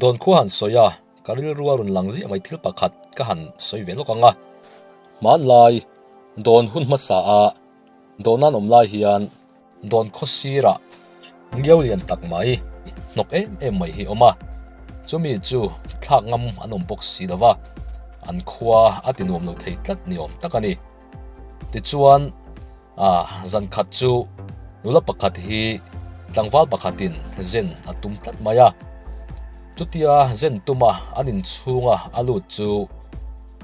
Dawn khua han sawi a, ka rilru a rawn lang ziah mai thil pakhat ka han sawi ve lawk ang a. Hmanlai dawn hun hmasa a dawhnan awm lai hian dawn khaw sirah ngiau lian tak mai hnawk em em mai hi a awm a, chumi chu thlak ngam an awm bawk si lo va, an khua a ti nuam lo thei tlat ni awm tak a ni. Tichuan. A, zan khat chu nula pakhat hi tlangval pakhatin zen a tum tlat mai a. Chutia zen tuma an inchhunga a lut chu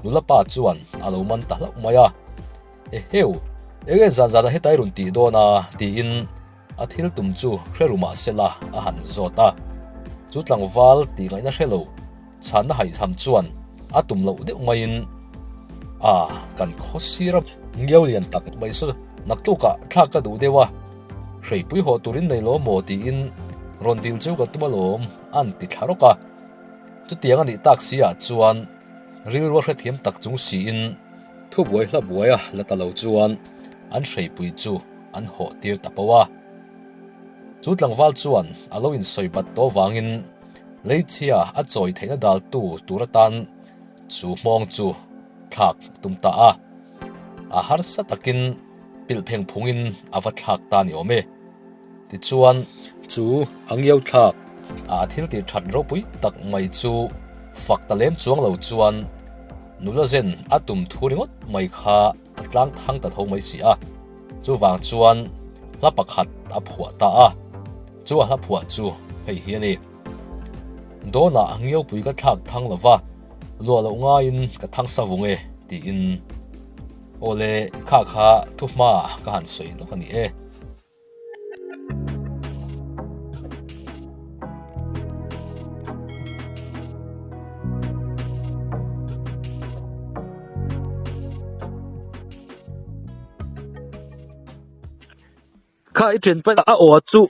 nula pa chuan a lo man ta hlauh mai a. Eheu, enge zan zanah hetai rawn tih dawn a? tiin a thil tum chu hre ru mah sela a han zawt a. Chu tlangval tih ngaihna hre lo Chhanna haihchham chuan a tum loh deuh maiin a kan khaw sir a ngiau lian tak mai saw naktukah thlak ka duh deuh a, hreipui haw turin nei lo maw tiin rawn dil cheu ka tum alawm an ti thla rawk a. Chutiang a nih tak si ah chuan rilru a hrethiam tak chung siin thubuai hla buaia la ta lo chuan an hreipui chu an hawh tir ta poh a. Chu tlangval chuan a lo insawi bat tawh vangin Leichhia a chawi theihna daltu tur atan chu hmawng chu thlak a tum ta a, a harsa takin pilh pheng phungin a va thlak ta ni awm e. Tichuan, chu a ngiau thlak a thil tih that ropui tak mai chu fak ta lem chuang lo chuan nula zen a tum thu ringawt mai kha a tlang thang ta tho mai si a, chuvang chuan hla pakhat a phuah ta a, chu a hla phuah chu hei hi a ni. Dawnah ngiaupui ka thlak thang lo va, luah loh ngaiin ka thang sa vung e tiin awle kha kha thuhma ka han sawi lawk a ni e. Kha i then paih a aw chu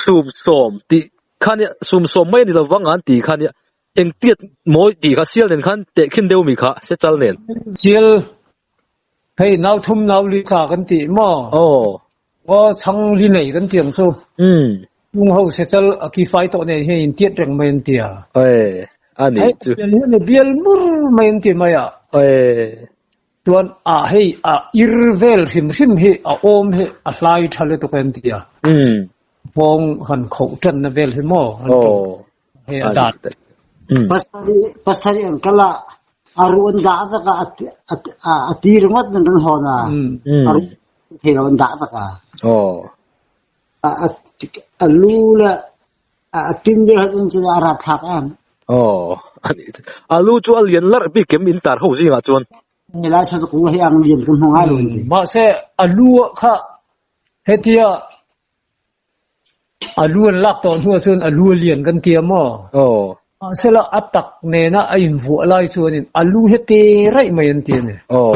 sum sawm tih kha nia sum sawm mai a ni lo vang an tih kha nia engtiat mawi tih kha sial nen khan tehkhin deuh mi kha sechal nen. Sial Hei nau thum nau li tla kan tih maw? Aw. Aw chhang li nei kan ti ang chu. Umm. Chung ho se chal a ki fai tawh nei hian in tiat reng mai an ti a. Ae, a nih chu. Hei hian a bial mur mai an ti mai a. Ae. Chuan a hei a ir vel hrim hrim hi a awm hi a hlai tha lutuk an ti a. Umm. Nghawng han khoh tan na vel hi maw? Aw. Hei a dat. Umm. Pasarih pasarih an kal a a ruh an dah vek a a ti ringawt nan kan hawn a a ruh thei lo an dah vek a. Aw. A a lu le a tin vel hat in chu a rapthlak em. Aw. A lu chu a lian larh bik em in tar ho zingah chuan. Helai sa chu hei ang lian kan hmu ngai lo in ti. Mahse a lu kha hetia A lu an lak tawh hnuah chuan a lu a lian kan ti a maw? Aw. Mahsela a tak nena a invuah lai chuanin a lu hi te raih mai an ti a ni. Aw.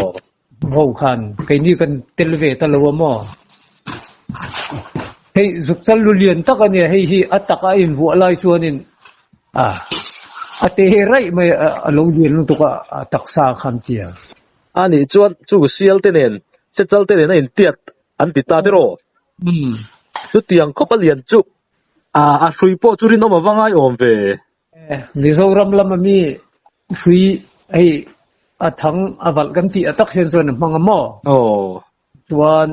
Ho khan keini kan tel ve ta lo a maw? Hei zukchal lu lian tak a nia, hei hi a tak a invuah lai chuanin a a te raih mai a lo lian lutuk a, a taksa khan ti a. A nih chuan chu sial te nen, sechal te nen a intiat an ti ta tiraw? Umm. Chutiang khawp a lian chu a a hrui pawh chu rinawm a va ngai awm ve. Mizoram lama mi hrui hei a thang a valh kan tih a tak hian chuan a hmang a maw? Aw. Chuan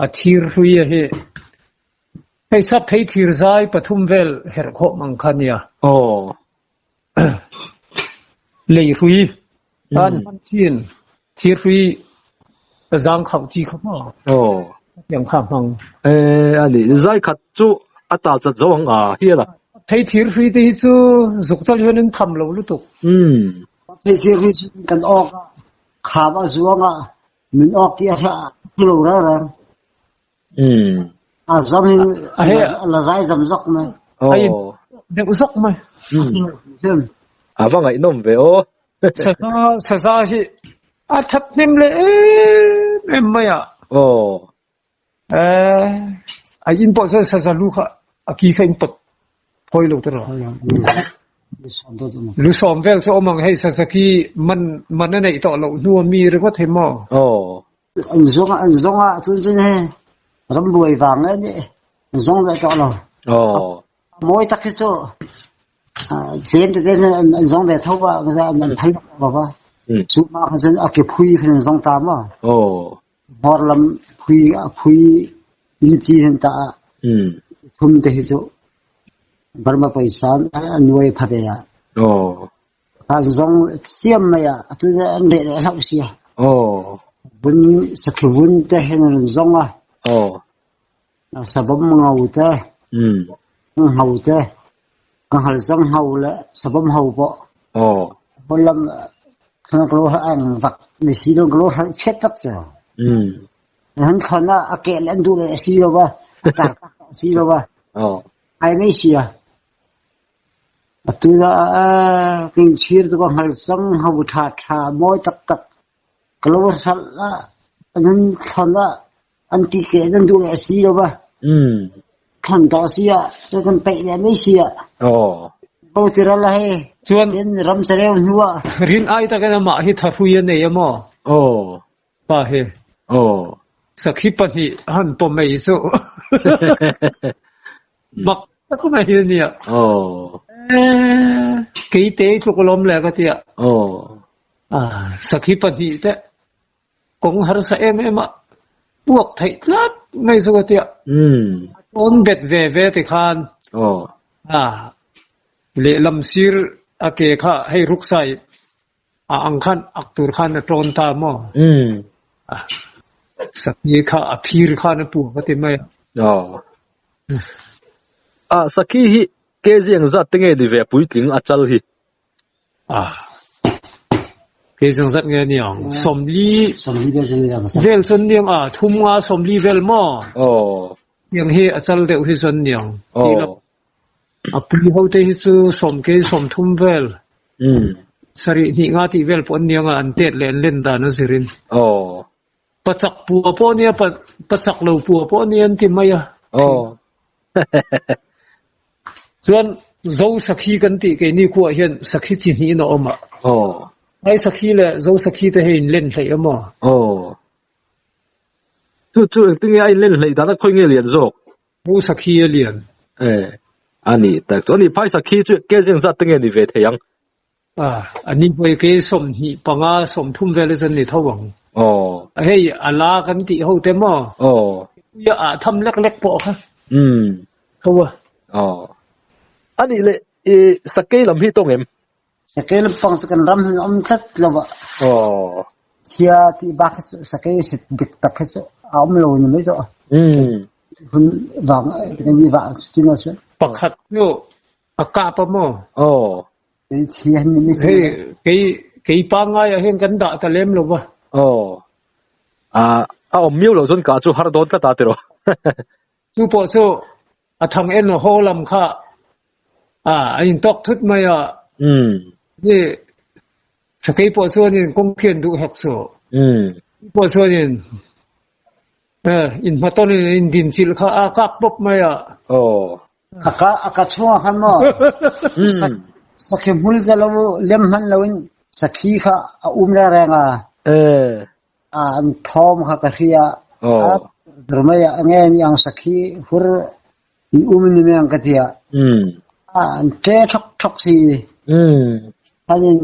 a thir hrui a hi hei sap thei thir zai pathum vel herh khawm ang kha nia. Aw. Lei hrui an hman thin thir hrui zang khauh chi kha maw? Aw. Hetiang kha hmang. E a ni zai khat chu a tal chat zo ang a hial a. Thei thir hrui te hi chu zuk chal hian in tham lo lutuk. Umm. Thei thir hrui chu kan awk a, kham a zuang a, min awk tih a hre lo reng reng. Umm. A zam hi a la zai zam zawk mai. Aw. Deuh zawk mai. Umm. A va ngaihnawm ve aw. Saza saza hi a that hnem leh em em mai a. Aw. Eh a in pawh chuan saza lu kha a ki kha in pawt phawi lo te rawh. Lu sawm vel chu awm ang hei saza ki man man a neih tawh loh hnu a mi ringawt hei maw. Aw. An zawng an zawng ah cun cun he rambuai vang e nih an zawng leh tawh lo. Aw. Mawi tak hi cu. Tlem tete an zawng ve tho va, an phal lo va. Cu ma khan cun a ke phui khan an zawng ta maw. Hmawr lam phui phui inci han ta ah thum te hi cu Burma paisa an nuai pha ve ah. An zong siam mai ah atu an reh le hloh sia. Vun sakhi vun te hin an zong a. Sabom ngau te ngau te ka hngal cang ngau le sabom ho pawh. Hol lam thlang lo ang vak mi si lo lo har chet tak chu. Han thon a a ke le an du le si lo ba a kar tak si lo ba. Ai mai sia. Atu la king chir tu ka hngal cang ho tha tha mawi tak tak ka lo sal la an thon a an ti ke nan duh le a si lo ba. Thon to si ah cu kan peih le mei si ah. Bo tiral la he. Chuan Tin ram sareu hnu ah. Rin ai takin amah hi thahrui a nei amaw? Pa hi. Sakhi pahnih han pawm mei cu. Mak tak mai hi nia. Keite tluk lawm le ka tia. Sakhi pahnih te Kong harsa em em a puak theih tlat mai chu ka tia. A tawn bet ve ve ti khan lehlam sir a ke kha hei ruksai a ang khan ak tur khan a tawn ta maw? Sakhi kha a phir khan a puak a ti mai a. Sakhi hi kg engzat te nge ni ve puitling a chal hi? Kei zong zat nge niang 40 vel cun niang a thum nga 40 vel maw tiang hi a cal deuh hi cun niang ti lo a pui ho te hi cu sawm ke 30 vel sarih hnih nga ti vel pawh an niang a an tet le an len dan a zirin pachak pua pawh nia pachak lo pua pawh nia an ti mai a Chuan Zo sakhi kan tih keini khuaah hian sakhi chi hnihin a awm a. Ai sakhi leh Zo sakhi te hei in len hleih a maw? Chu chu engtinge a in len hleih dan a khawi nge lian zawk? Zo sakhi a lian. E, a ni tak chu. A ni phai sakhi chu ke zeng zat te nge ni ve thei ang? A ni hmai ke 25, 30 vel hi chuan ni tho ang. Hei a la kan tih ho te maw? Puia ah tham lek lek pawh kha. Tho a. A nih leh i sakei lam hi tawng em? Sakei lam pang chu kan ram hin awm tlat lo a. Thia tih bak hi chu sakei sit dik tak hi chu a awm lo ni mai tawh. Hun vang kan ni vah chin a chu. Pakhat chu A kap a maw? Aw. Hei kei kei pangngai ah hian kan dah ta lem lo va. Aw. A a awm miau lo chuan kah chu har dawn tlat a tiraw. Chu pawh chu a thang en haw lam kha a a intawk thut mai a. Ni sakei pawh chuanin kawng khian duh hek suh. Pawh chuanin inhmatawn in indinchilh kha a kap pawp mai a. Aw. A ka a ka chungah khan maw sakhi hmul te lo lem hman loin sakhi kha a um rengreng a. A an thawm kha ka hria. A rumai ah nge ni ang sakhi hur in um ni meng ka tia. A an ṭe ṭhok ṭhok si. Khanin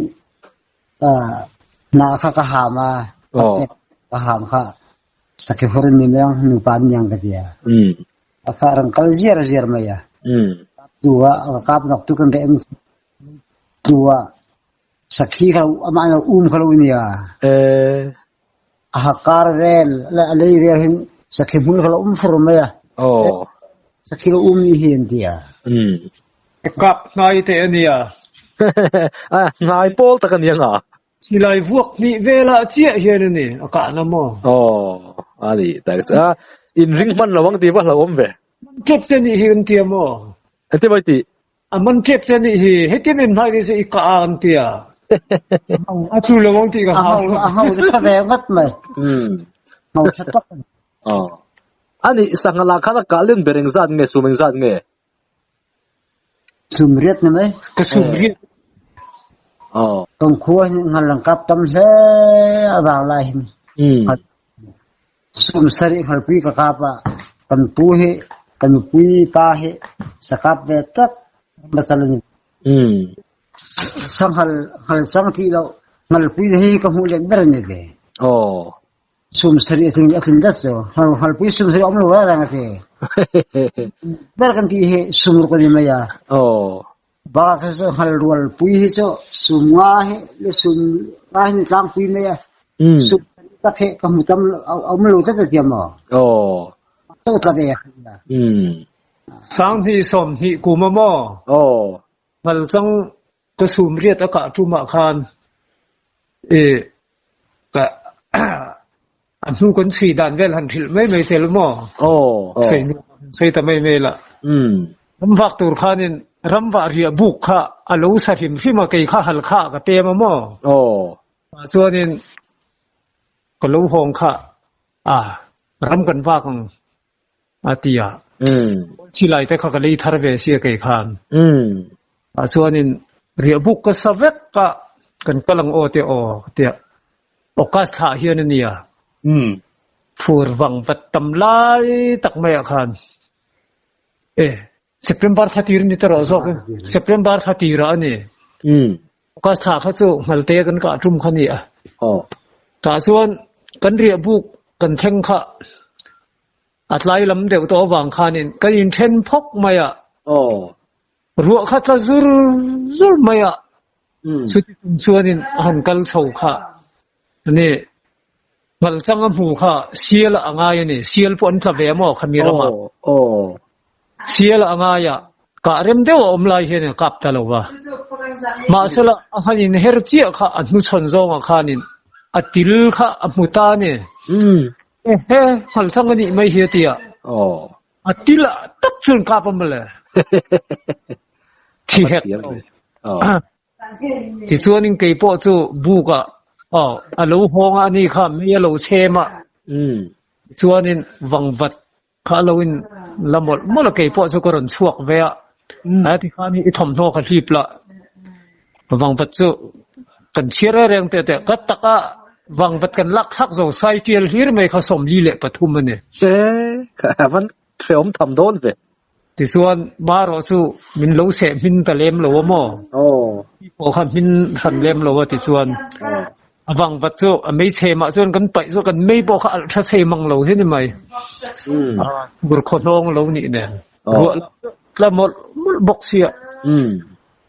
na kha ka ham a. Ka ham kha sakhi hur ni meng nupa niang ka tia. A fa ran kal ziar ziar mai a. Tu ah a kap nok tu kan en tu ah sakhi kha amah lo um kha lo nia. A hakar vel le a lei vel hin sakhi hmul kha lo um fur mai a. Sakhi lo um ni hi an tia. Kap hnai te ania. Hnai pawl tak ania nga. Silai vuak hnih velah chiah hian a ni, a kahna maw? Aw, a ni tak chu a, in ring hman lo ang tih va hlauhawm ve. Man tep te nih hi an tia maw? Engtin mai tih? A man tep te nih hi, hetiang em hnai chu i kah a an tia. A tlu lo ang tih ka hau. A hau chu tha ve ngat mai. Hau tha tak. Aw. A nih, sangha lah khan a kah len ber engzat nge, sum engzat nge? Sum riat ni mai. Ka sum riat. Kan khua hin ngal lang kap tam hle a vang lai hin. Sum sarih ngalpui ka kap ah kan pu hi kan nupui pa hi sakap ve tak pasal ani. Sanghal ngal chang tih loh ngalpui te hi ka hmuh let ber a ni ve. Sum sarih a tling a tlin dat chu. Ngalpui sum sarih a awm lo reng a ti. Ber kan tih hi sum ruk a ni mai a. Bakah kha chu ngal rual pui hi chu sum nga hi le sum nga hi ni tlangpui mai a. Sum tak hi ka hmu tam a awm lo tlat a tia maw. Chaw tla ve a. 20 20 kum a maw? Ngal chang ka sum riat a kah tumah khan i ka a hnu kan chhui dan vel han hrilh mai mai che lo maw? Sei nu sei ta mai mai la. Ram vak tur khanin ram vah riah buk kha a lo sa hrim hrim a kei kha hal kha ka pem a maw? Chuanin ka lo hawng kha a ram kan vak ang a ti a. Silai te kha ka lei thar ve sia kei khan. Ah chuanin riahbuk ka sa vek a, kan kal ang aw te aw ka ti a. August thlah hian a nia. Fur vang vat tam lai tak maiah khan e September thla tir ni ta rawh zawk e. September thla tirah a ni. August thla kha chu Nghalte kan kah tum kha ni a. Tah chuan kan riahbuk kan thleng kha a tlai lam deuh tawh avang khanin kan inthen phawk mai a. Ruah kha tla zur zur mai a. Chuti chung chuanin a han kal chho kha a ni. Nghalchang a hmu kha sial a ngai a ni. Sial pawh an tla ve a maw khami ramah. Sial a ngai a, kah rem deuh a awm lai hian a kap ta lo va. Mahsela a han inher chiah kha a hnuchhawn zawngah khanin a til kha a hmu ta a ni. Ehe, nghalchang a nih mai hi a ti a. A til ah tak chuan kap a mawle. Thi hek lo. Tichuanin kei pawh chu buk ah aw a lo hawng a ani kha mei a lo chhem a. Tichuanin vangvat kha a lo in la mawlh mawlh a kei pawh chu ka rawn chhuak ve a. A tikhan i thawmhnaw kha hlip la vangvat chu kan chhiar reng reng teh teh ka tak a vangvat kan lak thlak zo sai tial hlir mai kha 43 a ni. E ka van hreawm tham dawn ve. Tichuan marawh chu min lo seh hmin ta lem lo a maw? Hi pawh kha hmin hran lem lo a tichuan a vangvat chu a meichhe mah chuan kan paih chu kan mei pawh kha alh tha thei mang lo hi ni mai. Fur khaw hnawng lo nih nen ruah lam chu tla mawlh mawlh bawk sia.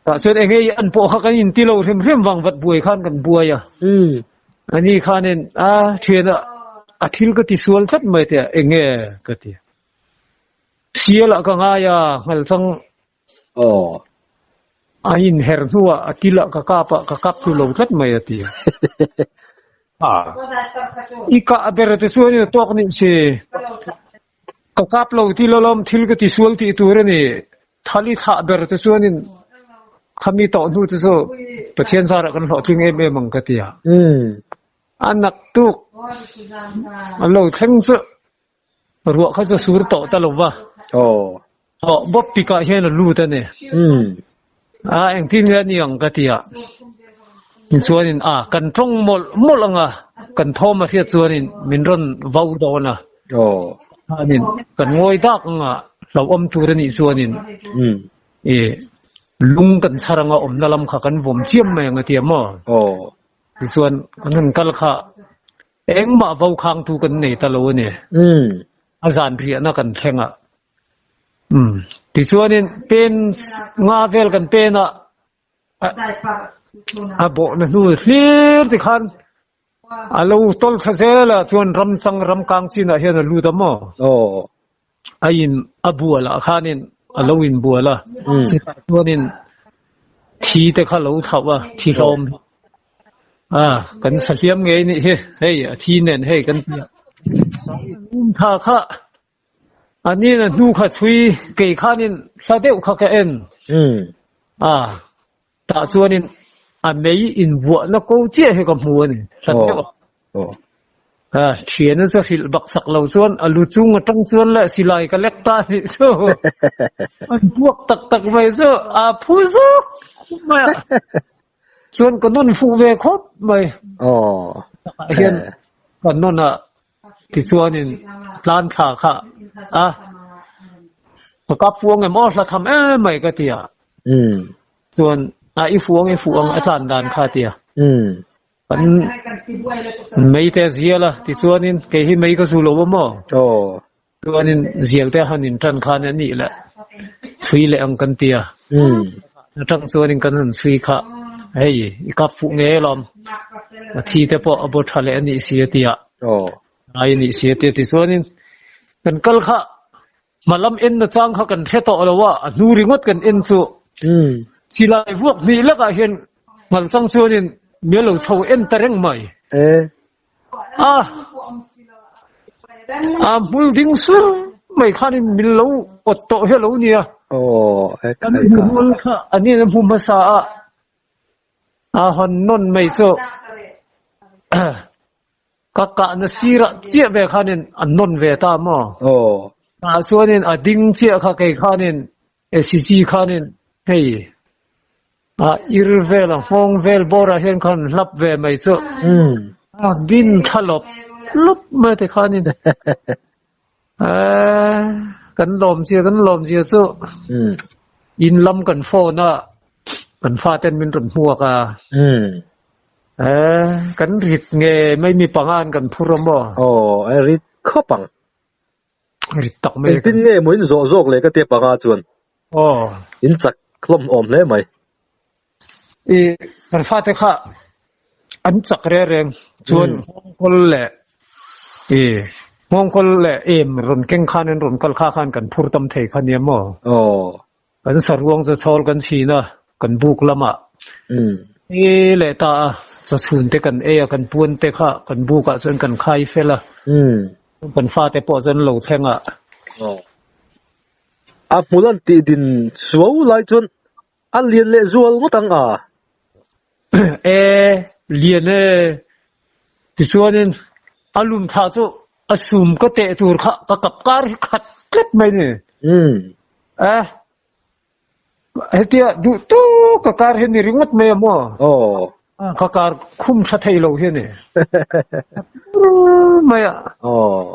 Tah chuan eng nge i an pawh kha kan inti lo hrim hrim vangvat buai khan kan buai a. Ani khanin a thianah a thil ka ti sual tlat mai teh a eng nge ka ti. Sial ah ka ngai a, nghalchang a inher hnuah a til ah ka kap a, ka kap tlu lo tlat mai a ti. I kah ber te chuan in a tawk nih si. Ka kap lo ti lo lawm thil ka ti sual tih tur a ni. Thal i thlah ber te chuan in khami tawh hnu te chu Pathian zarah kan hlawhtling em em ang ka ti a. A naktuk a lo thleng chu Ruah kha chu sur tawh ta lo va. Aw, bawp tikah hian a lut a ni. A, engtin nge a ni ang ka ti a. Chuanin a, kan tawng mawlh mawlh ang a, kan thawm a hriat chuanin min rawn vau dawn a. Khanin kan ngawi dak ang a, hlauhawm tur a nih chuanin i lung kan chhar ang a, awmna lam kha kan vawm chiam mai ang a ti a maw? Tichuan kan han kal kha Engmah vo khangtu kan nei ta lo a ni. A zan riahna kan thleng a. Umm. Tichuanin pen nga vel kan pen a, a bawhna hnu hlir tikhan a lo tawl thla zel a, chuan ramchang ramkang chinah hian a lut a maw? A in a bual ah khanin a lo in bual a, chutah chuanin thi te kha lo thlauh a, thi hlawm hi a kan sahliam ngei nih hi, hei a thi nen hei kan ti a, um tha kha a nin a hnu kha chhui kei khanin hla deuh kha ka en a tah chuanin a mei invuahna ko chiah hi ka hmu a ni hla deuh a. A thian chu hrilh bak sak lo chuan a lu chung atang chuan le silai ka lek ta nih chu an puak tak tak mai chu a phu zawk mai a chuan ka nawn fuh ve khawp mai takah hian ka nawn a tichuanin tlan thla kha a ka kap puang em aw hla tham em mai ka ti a. Chuan a i fuh ang i fuh ang a tlan dan kha tia. Kan mei te a zial a tichuanin kei hi mei ka zu lo a maw? Chuanin zial te a han intan khan a nih leh chhui leh ang kan ti a. Atang chuanin kan han chhui kha hei i kap fuh nge alawm a thi te pawh a baw tha leh a nih si a ti a. Ai a nih si a ti a tichuanin kan kal kha Hma lam en na chang kha kan hre tawh lo a, a hnu ringawt kan en chu. Silai vuak hnih lakah hian ngal chang chuanin mi a lo chho en ta reng mai. A a hmul ding sur mai khanin min lo awt tawh hi a lo nia. Kan hmu hmul kha a nen a hmu hmasa a, a hawn nawn mai chu. Ka kahna sirah chiah ve khanin an nawn ve ta maw? Aw. Tah chuanin a ding chiah kha kei khanin SCC khanin hei a ir vel a nghawng vel bawrah hian khan hlap ve mai chu. A bin thla lawp lawp mai te khanin eh kan lawm zia kan lawm zia chu in lam kan phone a kan faten min rawn hmuak a. Eh, kan rit nge mai mi pangan kan phur a maw? Aw, a rit khawp ang. Rit tak mai. Engtin nge maw in zawh zawk leh ka tia panga chuan? Aw. In chak hlawm awm hle mai. I kan fate kha an chak re reng chuan nghawngkawl leh i nghawngkawl leh em rawn keng khan an rawn kal kha khan kan phur tam thei kha nia maw? Aw. Kan saruang chu chhawl kan chhin a, kan buk lamah ei leh ta a, chawchhun te kan ei a, kan puan te kha kan bukah chuan kan khai fel a, kan fate pawh chuan lo thleng a. A hmul an tih din suau lai chuan a lian leh zual ngawt ang a. E, lian e. Tichuanin a lum thlah chu a sum ka teh tur kha ka kap kar hi khat tlat mai ni. E, hetia duh tuk ka kar hi ni ringawt mai a maw? Aw. Ka kar khum tha thei lo hi a ni. Mai a. Aw.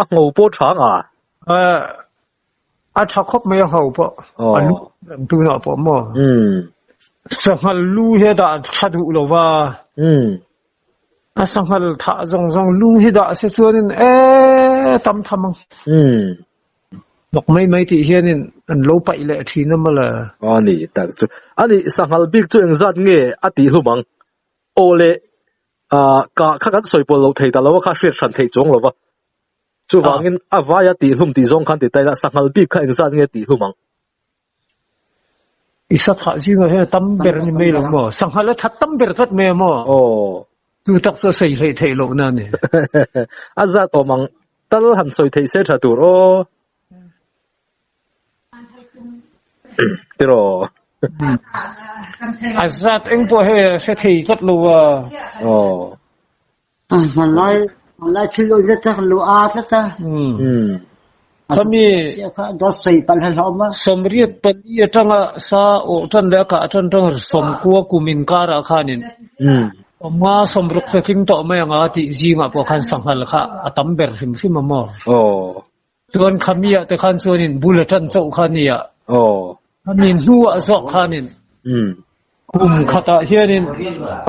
A ngho pawh tha ang a? E, a tha khawp mai a ngho pawh. A lu reng tunah pawh maw? Sanghal lu hi a dah tha duh lo va. A sanghal thah zawng zawng lu hi dah se chuanin e tam tham ang. Hnawk mai mai tih hianin an lo paih leh thin a mawle. A ni tak chu. A ni, sanghal bik chu engzat nge a tih hlum ang? Aw le, kah kha kan sawi pawlh loh thei ta lo a kha hriat hran theih chuang lo va. Chuvangin a vaia tih hlum tih zawng khan ti ta ila, sanghal bik kha engzat nge a tih hlum ang? I sa thah zingah hian a tam ber ni mai lo maw? Sanghal a that tam ber tlat mai a maw? Aw. Chu tak chu a sawi hleih theih lohna a ni. A zat awm ang tal han sawi theih se tha tur aw. Tiraw. A zat eng pawh hei a hre thei tlat lo a. Aw. Hmanlai hmanlai thil lo zet tak lu a tlat a. Khami dawt sawi palh a hlawm a. Sawmriat pali atanga sa awh tan leh a kah tan tang sawmkua kum inkarah khanin sawmnga sawmruk chu a tling tawh mai anga tih zingah pawh khan sanghal kha a tam ber hrim hrim a maw. Chuan khami ah te khan chuanin bul a tan chauh kha nia. Khami hnuah zawk khanin kum khatah hianin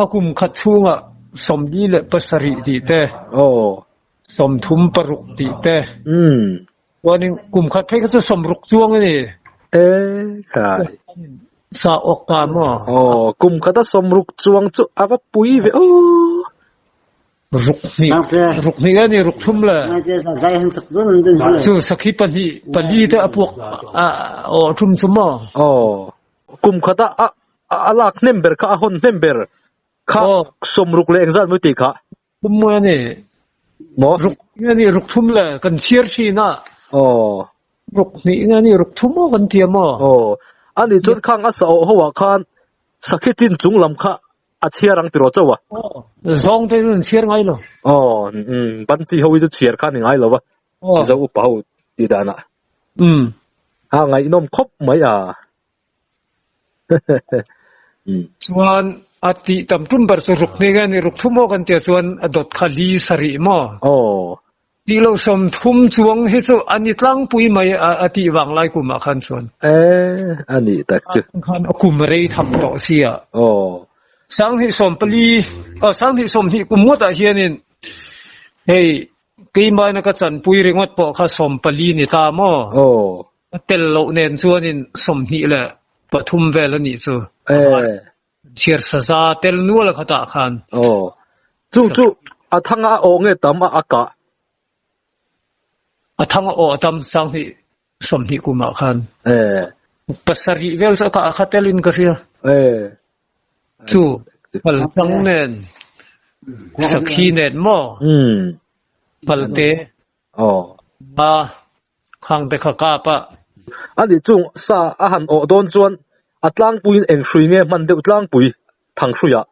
a kum khat chhungah 47 tih te, 36 tih te, chuanin kum khat phei kha chu 60 chuang a ni. Sa awk ta maw? Kum khata 60 chuang chu a va pui ve aw. Ruk hnih ruk hnih a ni ruk thum le chu sakhi pahnih pali te a puak a aw thum chu maw aw kum khat a a lak hnem ber kha a hawn hnem ber kha 60 le engzat mawi ti kha kum mawi a ni maw ruk hnih a ni ruk thum le kan chhiar thin a aw ruk hnih a ni ruk thum aw kan ti a maw aw ani chuan khang a sa awh ho ah khan sakhi chin chung lam kha A chhiar ang tiraw chauh a. Aw, zawng te chu an chhiar ngai lo. Aw, umm, banchi ho hi chu chhiar kha a ni ngai lo va, Mizo upa ho tih danah. Umm. A ngaihnawm khawp mai a. Umm. Chuan a tih tam tum ber chu ruk hnih nge ni, ruk thum aw kan tia chuan a dawt kha li sarih maw? Aw. Tih loh 30 chuang hi chu a ni tlangpui mai a a tih vang lai kum ah khan chuan. E a nih tak chu. Khan a kum rei tham tawh sia. Aw. 2014 aw 2020 kum ngawt ah hianin hei keimahina ka chanpui ringawt pawh kha 14 ni ta maw? Aw. A tel loh nen chuanin 23 vel a nih chu. E. Chhiar saza tel nual khatah khan. Aw. Chu chu a thang a aw nge tam a a kah? A thang a aw a tam 2020 kumah khan. E. Pasarih vel chu a kah kha telin ka hria. E. Chu pal chang nen sakhi nen maw? Umm. Palte. Aw. Ba khang te kha kap a. A nih chung sa a han awh dawn chuan a tlangpuiin eng hrui nge hman deuh tlangpui thang hruiah?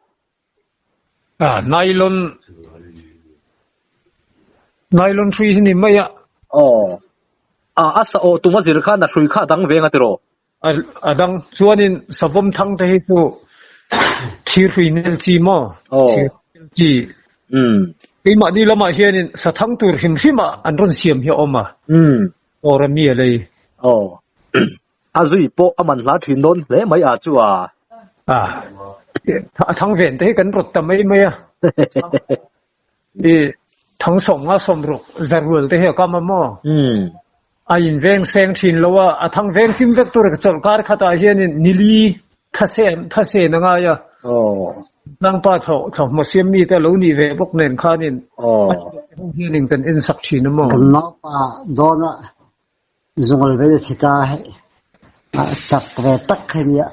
A, nylon nylon hrui hi ni mai a. Aw. A, a sa awh tum a zir khan a hrui kha a dang veng a tiraw? A dang chuanin savawm thang te hi chu thir hrui nel chi maw? Thir nel chi. Keimahni lamah hianin sa thang tur hrim hrimah an rawn siam hi a awm a. Awr a mi a lei. Aw. A zui pawh a man hla thin dawn hle mai a chu a. A. A thang ven te hi kan rawt ta mai mai a. I thang 50 60 zarual te hi a kam a maw? A in veng seng thin lo a, a thang veng hlim vek tur chawlhkar khatah hianin nili thase thase na ngai a. Tlangpa thlawh thlawhhmaw siam mi te a lo nih ve bawk nen khanin a ho hianin kan en sak thin a maw? Kan naupa dawn a zungal ve thi ta hei a chak ve tak hi nia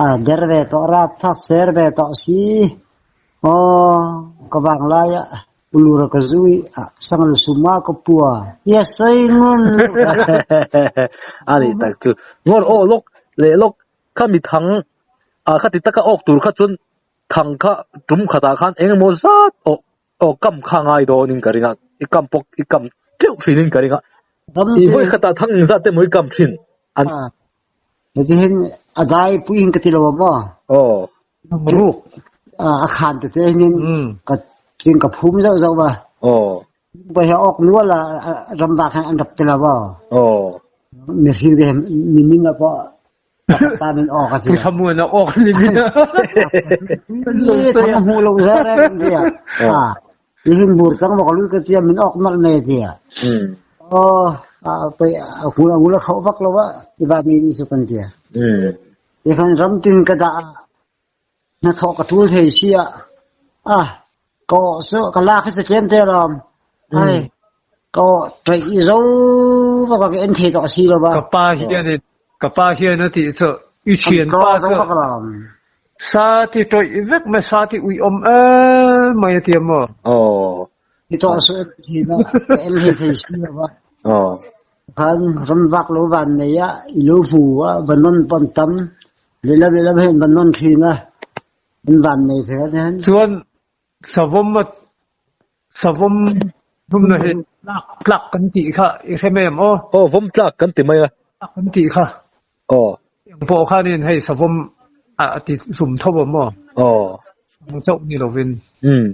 a der ve tawh rap thak ser ve tawh si aw ka vang lai a Ulura ka zui a sangal suma ka pua ya sai ngun ani tak chu ngor aw lok le lok kha mi thang a kha ti taka awk tur kha chuan thang kha tum khatah khan engemaw zat aw aw kam kha ngai dawnin ka ring a i kam pawh i kam teuh thinin ka ring a i vawi khatah thang engzat te maw i kam thin an Heti hin a dai pui hin ka ti lo maw? Aw. Ruk. A khan tete hin ka cing ka phum zauh zauh ba. Aw. Ba hi ok nual a ramvak hin an rap ti lo ba. Aw. Mi hring te mi min a po ta min ok a ti. Thamuan a ok ni min. Ni tham hmu lo za re ria. Ah. Ni hin bur tang ma ka lu ka tia min ok nal me tia. Oh, a pe a hmul a ngul a khauh vak lo a i va mi ni su kan tia. Ti khan ram tin ka dah hnathawh ka tul thei si a ah ka awh su ka lak hi sa tlem te lawm ai ka awh ṭaih i zo vak a ka en thei tawh si lo va Ka pa hian in ka pa hian a tih chu i an thian tlaw pa zo chu vak lawm sa ti ṭawih vek mai sa ti ui awm em mai a ti a maw? Aw. I tawh su en thei na ka en hlei thei si lo va Aw. Khan ramvak lo van nei a i lo hmu a va nawn pawn tam lehlam lehlam hian va nawn thin a an van nei thei a hian. Chuan savawm a savawm hlumna hi tlak tlak kan tih kha i hre mai em aw? Aw vawm tlak kan ti mai a. Tlak kan tih kha. Aw. Eng pawh khanin hei savawm a ti hlum tho a maw? Aw. Ang chauh ni lovin. Umm.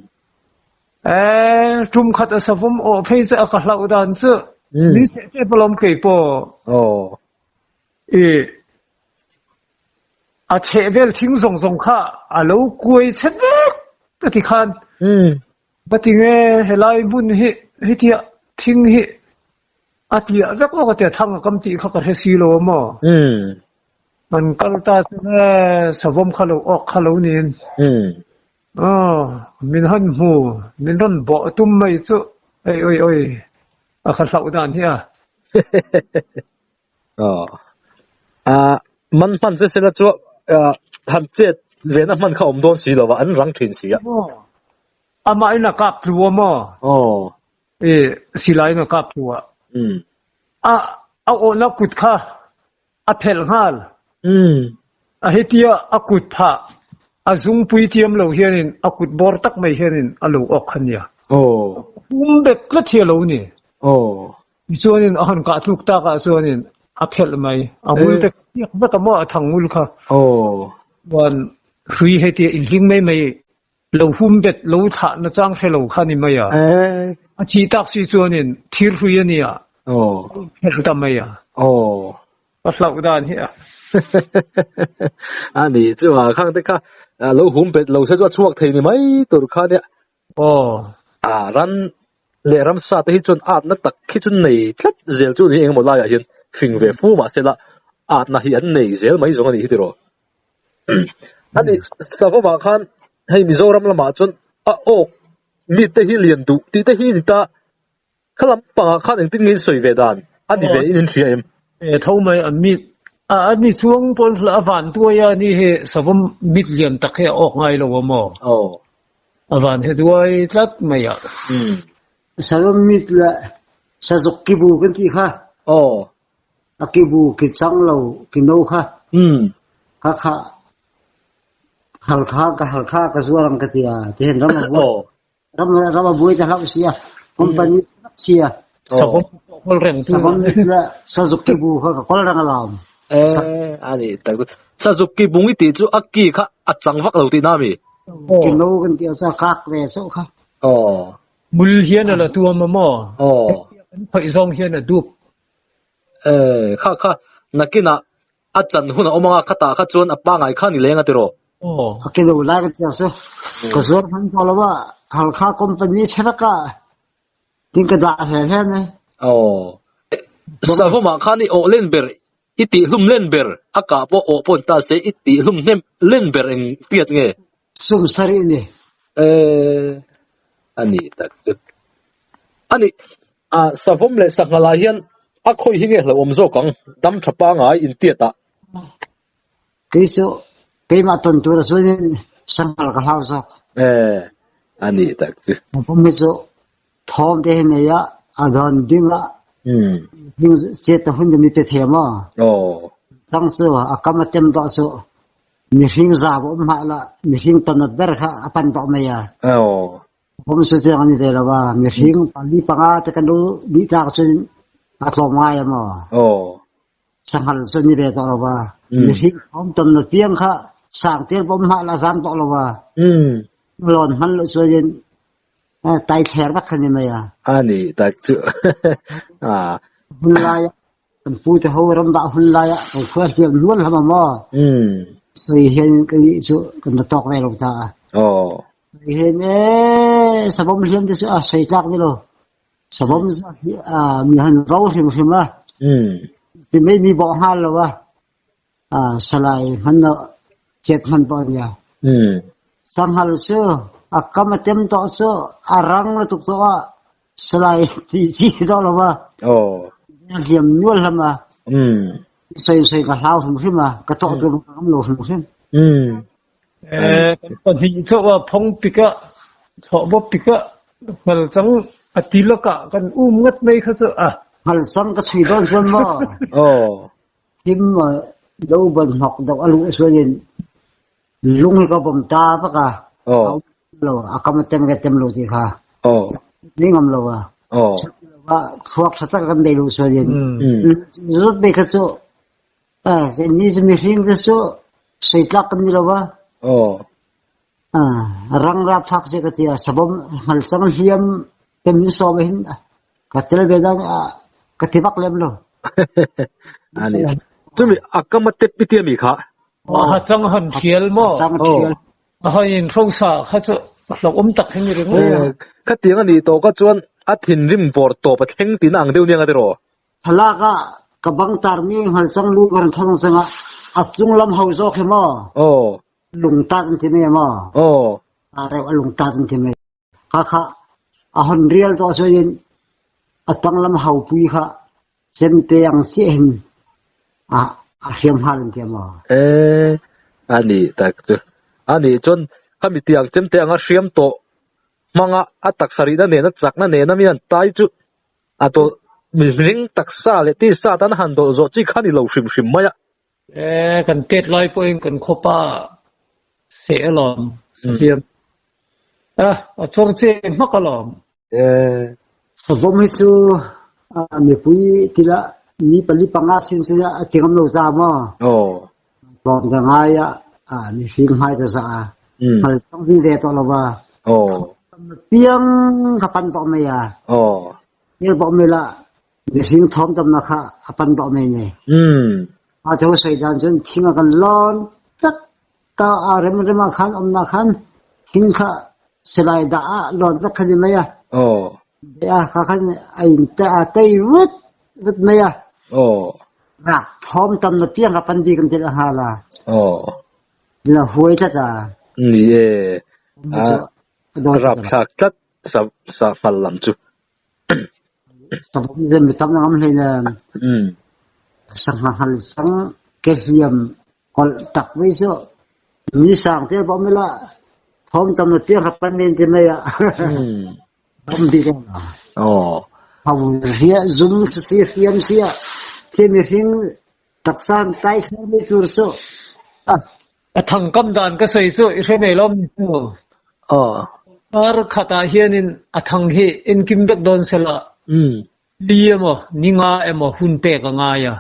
Eee tum khat a savawm awh phei che a ka hlauh dan chu min seh tep alawm kei pawh. Aw. I a chheh vel thing zawng zawng kha a lo kuai che vek ka ti khan. Va ti nge helai hmun hi hetiah thing hi a tliah vek aw ka tia thang a kam tih kha ka hre si lo a maw. An kal ta chuan e savawm kha lo awk kha lo niin. Aw, min han hmu, min rawn bawh tum mai chu, ei oi oi, a kha hlauh dan hi a. Aw, a man hman che sela chu han chet ve na hman kha awm dawn si lo va, an rang thin si a. Maw, amah in a kap tlu a maw? Aw. E, silai in a kap tlu a. A, a awhna kut kha A phelh nghal. A hetia a kut phah a zungpui tiam lo hianin a kut bawr tak mai hianin a lo awk kha nia. Pum bet tlat hi a lo ni. Tichuanin a han kah tluk takah chuanin a phelh mai. A ngul te piak vek a maw a thang ngul kha. Chuan hrui hetia inhling mai mai. Lo hum bet lo thlah na chang hre lo kha ni mai a. A thih tak si chuanin thir hrui a nia. A inphelh ta mai a. Ka hlauh dan hi a. A nih chu a khang te kha lo hum bet lo se chu a chhuak thei ni mai tur kha nia. A ran leh ramsa te hi chuan atna tak hi chu nei tlat zel chu ni engemaw laiah hian fing ve fu mahse la atna hi an nei zel mai zawng a nih hi tiraw. A nih Savawmah khan hei Mizoram lamah chuan a awk mite hi lian duh tih te hi a ni ta. Kha lampangah khan engtin nge in sawi ve dan a ni ve in in hria em? E tho mai an mit a a ni chuang pawn a van tuai a ni hi Savawm mit lian tak hi a awk ngai lo a maw? Aw. A van he duai tlat mai a. Savawm mit leh Sazuk kibu kan tih kha. Aw. A kibu ki chang lo ki no kha. Kha kha halkha ka halkha ka zuar ang ka ti a ti hen ram a buai ram ram a buai ta hlauh sia company sia Savawm kol reng tu savawm le sazuk kibu kha ka kol rang alawm. Eh ani tak chu sazuk ki bung i tih chu a ki kha a chang vak lo tih na mi? Ki no kan ti a cha kak ve chauh kha. Aw. Mul hian a la tuam a maw? Aw. An phaih zawng hian a dup. Eh, kha kha, nakinah a chan hun a awm anga khatah kha chuan a pangai kha ni leng a tiraw? Aw. A ke lo lai ka tiang chu ka zuar hman tawh lo a, Halkha company chherek ah tin ka dah hle hle mai. Aw. Savawmah khan i awh len ber, i tihhlum len ber, a kah pawh awh pawh ni ta se i tihhlum hnem len ber eng tiat nge? Sum sarih ni. Eh, a ni tak chu. A ni, ah, savawm leh sanghal ah hian a khawi hi nge hlauhawm zawk ang, dam tha pangai intiat ah. Kei chu keimah tawn tur ah chuanin sanghal ka hlau zawk. Eh, a ni tak chu. Savawm hi chu thawm te hi nei a, a dawn ding a, hming chet ta hun te mi pe thei a maw? Aw. Chang chu a kam a tem tawh chu mihring zau a um hmah la, mihring tonat ber kha a pan tawh mai a. Aw. Hom su chiang ani ve lo a, mihring pali panga te kan lo dih tlak cun a tlawm ngai a maw? Aw. Sanghal cu ni ve tawh lo a. Mihring thawm tam na piang kha sang tel bom hmah la zam tawh lo a. Lawn hman lo chuan tai thler vak kha ni mai a. Ani tak chu. Ah. Hun lai kan pu te ho ram dah hun lai ah kan khua hliam nual hlam a maw? Soi hian kan nih chu kan la tawk ve lo ta a. Aw. Soi hian ee savom hliam te chu a soi tlak ni lo. Savom mi han ro hrim hrim a. Ti mei mi bawh hngal lo a. Salai hman lo chet hman pawh nia. Sanghal cu a kam a tem tawh cu a rang la tuk tawh a salai ti chi tawh lo a. Aw. A hliam nual hlam a. Soi soi ka hlau hrim hrim a ka tawh tu ka ngam lo hrim hrim. Eh kan pahnih cu a phong pik ah thlawh pik ah ngal cang a tilak ah kan um ngat mei kha cu a. Ngal cang ka chui dawn chuan maw. Aw. Thim lo ban hnok deuh a luh sual in lung hi ka bawm ta bak a. Aw. Lo a kam a tem ke tem lo ti kha. Aw. Ni ngam lo a. Aw. Thluak tha tak kan bei lu sual in. Zut bei kha cu ni cu mihring te cu seitlak kan ni lo a. Aw. Rang rap thak se ka ti a sabom ngal chang hliam tem ni sawm hin ka tel ve dang ka ti bak lem lo. Ani. Chumi akama tep iti ami kha. Ha chang han thial mo. Chang thial. Ha in hrosa kha chu hlauh awm tak hi ni ring. Kha tiang ani to ka chuan a thinrim vawr tawp a thleng tin ang deuh niang a tiraw. Thlalak ah ka bang tar mi ngal chang lu kan thong changa a chung lam ho zawk hi mo. Aw. Lungtat an ti mai maw? Aw. A reuh a lungtat an ti mai. Kha kha a hon rial tawh chuan a tanglam haupui kha cemte ang chiah hin a a hriam hngal an ti maw? Eh, ani tak chu. Ani chuan khami tiang cemte anga hriam tawh hmanga a taksa rihna nena chakna nena mi an tai chu a dawlh mihring taksa leh tisa tan a han dawlh zawh chi kha ni lo hrim hrim mai a. Eh, kan tet lai pawhin kan khawpa seh alawm, hliam. Ah, a chawr che hmak alawm. Eh. Savawm hi chu mipui tila mi pali panga sin sin a ti ngam lo ta maw? Aw. Tlawm ka ngai a, mihring hmai ka za a. Hmal chang zing ve tawh lo va. Piang kha pan tawh mai a. Hmel pawh mai la mihring thawm tamna kha a pan tawh mai ni. A tho sawi dan cun thing a kan lawn tak ka a rem rem ah khan awmna khan thing kha silai dah ah lawn tak kha ni mai a. A kha khan a in te a tei vut vut mai a. Rak thawm tamna piang kha pan bik an til a hnga la. Na huai tlat a. Ni e. A rapthlak tlat sa sa hmal lam chu. Savawm zem mi tam na ngam hlei nem. Sangha hal sang ke hliam kolh tak mai chu mi sang tel pawh mila thawm tam na piang kha pan men ti mai a. Tam bik a. Hau ria zum si hriam sia khi mihring taksa tai thler mi tur chu a. A thang kam dan ka sawi chu i hre nei lo mi chu. Kar khatah hianin a thang hi enkim vek dawn sela li emaw ni nga emaw hun pek a ngai a.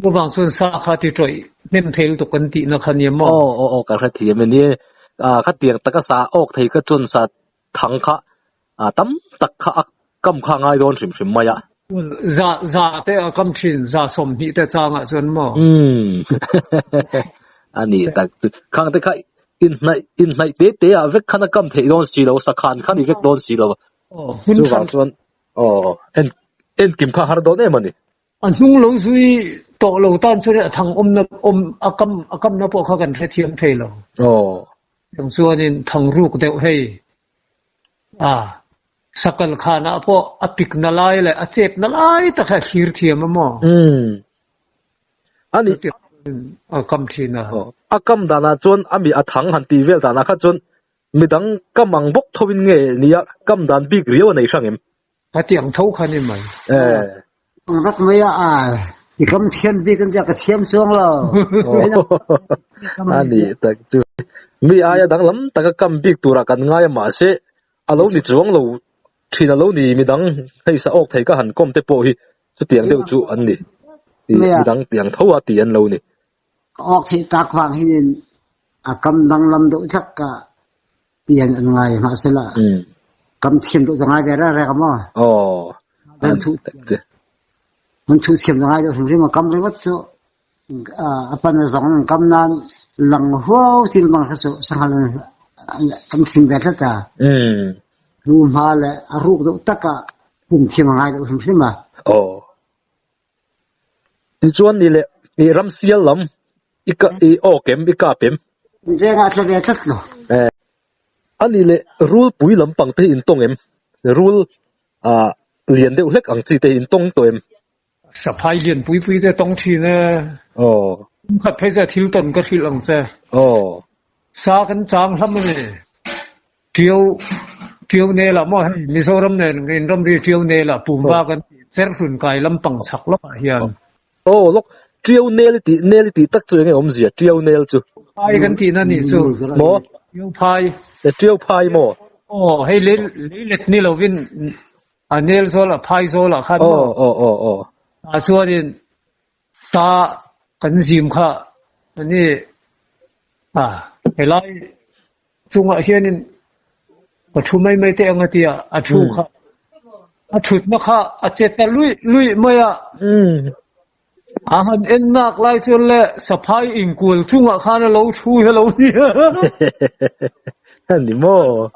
Chuvang chuan sa kha ti tawih hnem thei lutuk kan tihna kha nia maw? Aw aw aw ka hrethiam e ni. Khatiang taka sa awk thei ka chuan sa thang kha tam tak kha a kam kha a ngai dawn hrim hrim mai a. Za za te a kam thin, za 20 te changah chuan maw? Umm a ni tak chu. Khang te kha inhnaih inhnaih te te ah vek khan a kam theih dawn si lo, sakhan kha ni vek dawn si lo. Chuvang chuan aw en enkim kha har dawn em a ni. A hnung lo zui tawh lo tan chuan a thang awmna awm a kam a kamna pawh kha kan hrethiam thei lo. Chung chuanin thang ruk deuh hei a sakal khanah pawh a pik na lai leh a chep na lai tak hi a thlir thiam a maw? A ni. A kam thin a. A kam danah chuan a mi a thang han tih vel danah kha chuan midang kam ang bawk tho in nge nia kam dan bik riau a nei hrang em? Hetiang tho kha ni mai. Ang rak mai a i kam thiam bik an tia ka thiam chuang lo. A ni tak chu. Mi aia danglam taka kam bik turah kan ngai a mahse a lo ni chuang lo thin a lo ni midang hei sa awk thei ka han kawm te pawh hi chutiang deuh chu an ni. Midang tiang tho a ti an lo ni. Ka awk theih tak vang hin a kam danglam deuh hlak ka Tian an ngai mahsela kam thiam deuh ngai ve reng reng maw? Aw. An thu an thu thiam ngai deuh hrim hrim a kam ringawt chu a pan a zong an kam nan lang huau tin bang kha chu sanghal an thin ve tlat a. Hnu hma le a ruk deuh taka hum thiam ngai deuh hrim hrim a. Aw. Tichuan ni le i ramsial lam i ka i awk em i kap em? Vengah tla ve tlat lo. Eh. A nih leh rulpui lampang te hi in tawng em? Rul ah lian deuh hlek ang chi te hi in tawng tawh em? Saphai lian pui pui te tawng thin e. Aw. Kum khat phei chu thil tawn ka hrilh ang che. Aw. Sa kan chang hlam a ni. Ṭiau Ṭiau nel ah maw hei Mizoram nen in ramri Ṭiau nel ah Pumva kan tih Cherhlun kai lampang chhak lawkah hian. Aw lawk Ṭiau nel i tih nel i tih tak chu enge awmzia Ṭiau nel chu? Phai kan tihna nih chu. Maw? Ṭiau phai. E Ṭiau phai maw? Aw hei lei leilet ni lovin a nel zawl ah phai zawl ah khan maw? Aw aw aw aw. Tah chuanin Ta kan zim kha ani a helai chungah hianin ka thu mai mai teh ang a ti a, a thu kha a thutna kha a che ta luih luih mai a. A han en nak lai chuan le saphai inkual chungah khan a lo thu hi a lo ni a. Ani maw?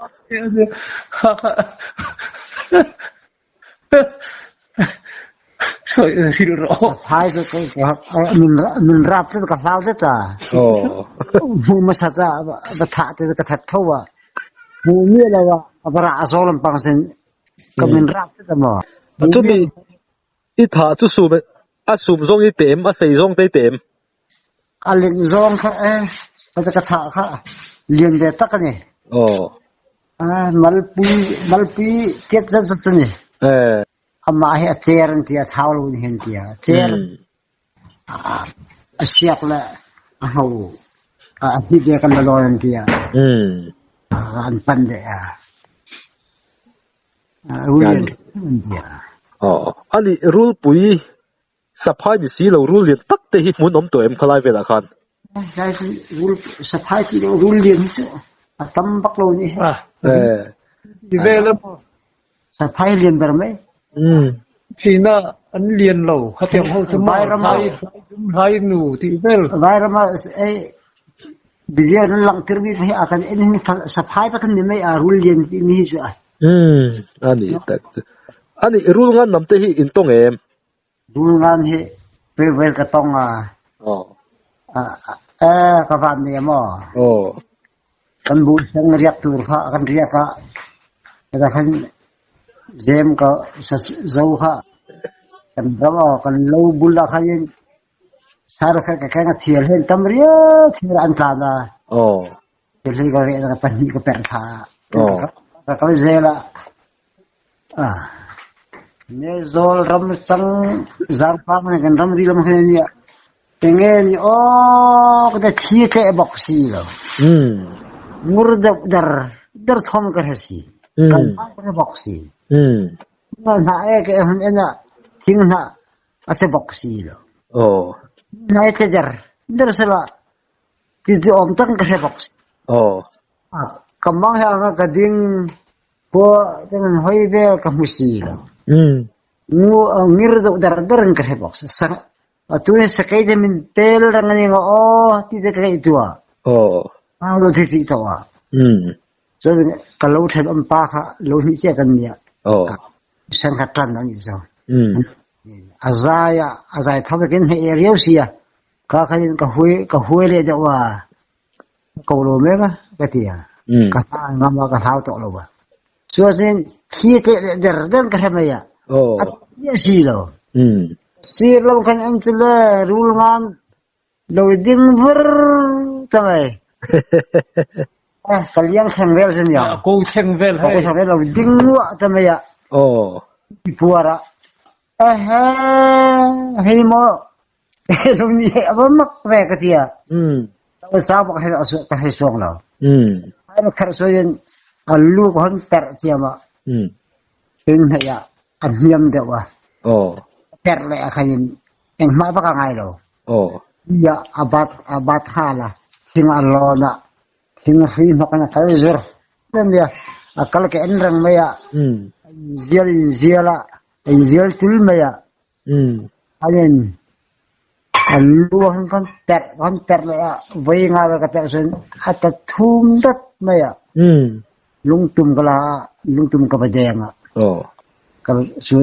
Sawi hrilh rawh. Phai chu min min rap tlat ka hlau tlat a. Hmu hmasa ta va thah te ka that tho a. Hmu mi lo a va ra a zaw lampang sin ka min rap tlat a maw. Chu mi i tha chu sum a sum zawng i tem a sei zawng te i tem. A len zawng kha e ka thah kha lian ve tak a ni. Aw. Malpui malpui tiat zat zat a ni. Eh. Amah hi a cer an ti a thau lo in hin tia. Cer a siak le a hlo a hi ve kan la lawi an tia. An pan de a. Rul an tia. Aw. Ani rulpui Saphai ni si lo rul lian tak te hi hmun awm tawh em khalai velah khan? Lai cu rul saphai ti lo rul lian hi cu a tam bak lo nih. Ah. Ti vel a maw? Saphai lian ber mai. China an lian lo. Khatiang ho chu maw hlai dum hlai nu ti vel. Vairam ah ei video nan langhter mi hi a kan en hin saphai pa kan ni mai a rul lian ti mi hi chu a. Ani tak chu. Ani rul ngan nam te hi in tong em? Rul ngan hi vel ka tong a. Eh ka van ni maw. Kan bu sang riak tur kha kan riak a. Ka khan zem ka zo kha kan ram kan lo bul ah khan in sar kha ka keng a thial hen tam ria thil an tlan a. Thil ka ve ka pahnih ka per thla. Ka kal zel a. Ne zawl ram cang zaangfang ne kan ramri lam khan nia. Tenge ni aw ka thli tle bok si lo. Ngur deuh dar dar thom ka hre si. Kan ka bok si. Na hna e ka hun ena thing hna a se bok si lo. Nai tle dar dar sela ti ti om tang ka hre bok si. Ka mang ha ka ding Khua te nan hoi vel ka hmu si lo. Ngu ngir deuh dar dar in ka hre bawk. Atu ni sakei te min pel rang ani nga aw ti te ka ngeih tua. Ang lo thi ti to a. Cun ka lo then om pa kha lo hnih cia kan nia. Sang kha tran an i zo. A zai a a zai tho vekin he riau sia. Ka khan ka hui ka hui le deuh a. Ko lo me ka ka ti a. Ka hna ngam a ka hlau tawh lo a. Cuasin thli tleh le der der ka hre mai a. A tia si lo. Sir lo khan an cu le rul ngan lo ding vur ta mai. Eh, ka liang thleng vel sin yang. Ko thleng vel Ko thleng vel lo ding nuah ta mai a. Puar a. Eh hei mo Lung nih a va mak ve ka ti ah. Sau bak he ka hei suang lo. Ai ma kher so in a lu ka hon perh ciam ah. Tin hlei ah a hniam deuh ah. Perh le a khan in engmah bak a ngai lo. Ya a bat a bat hala thing a lon ah thing hri hnok in a kal zur. Ya a kal ke en reng mai ah. Zial in zial ah in zial tul mai ah. Anin a lu ah kan perh kan perh leh ah voi nga ka perh cun a ta thum dat mai ah lungtum ka la ah lungtum ka va deng ah ka cu